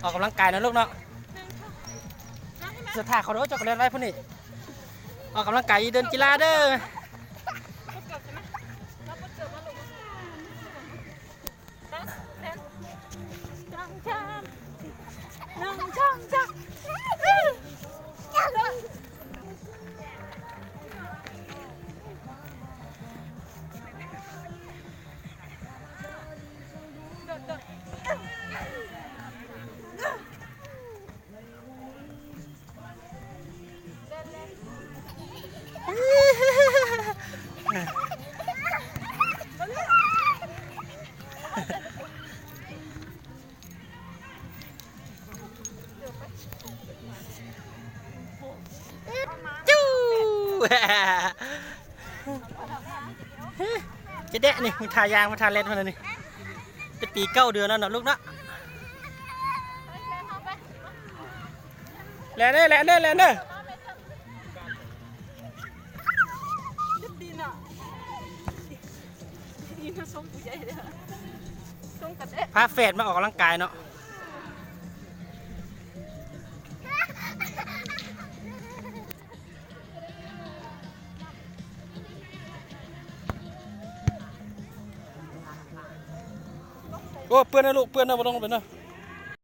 ອອກກຳລັງກາຍນະລູກເນາະ. ສະຖາເຂົາໂດນເຈົ້າກໍເລີນໄວ້ພຸ້ນນີ້. ອອກກຳລັງກາຍຢູ່ເດີ່ນກິລາເດີ. ຈູ້ ຈະແດະນີ້ ມັນທ່າຍ່າງ ມັນທ່າແລ່ນ ມັນນີ້ ແຕ່ປີເກົ້າເດືອນແລ້ວເນາະລູກເນາະ. ແລ່ນເດີ ແລ່ນເດີ ແລ່ນເດີ. ພາແຝດມາອອກກຳລັງກາຍເນາະ. ໂອ້ ເປື້ອນນະລູກ ເປື້ອນນະ ບໍ່ຕ້ອງລົງໄປນະ.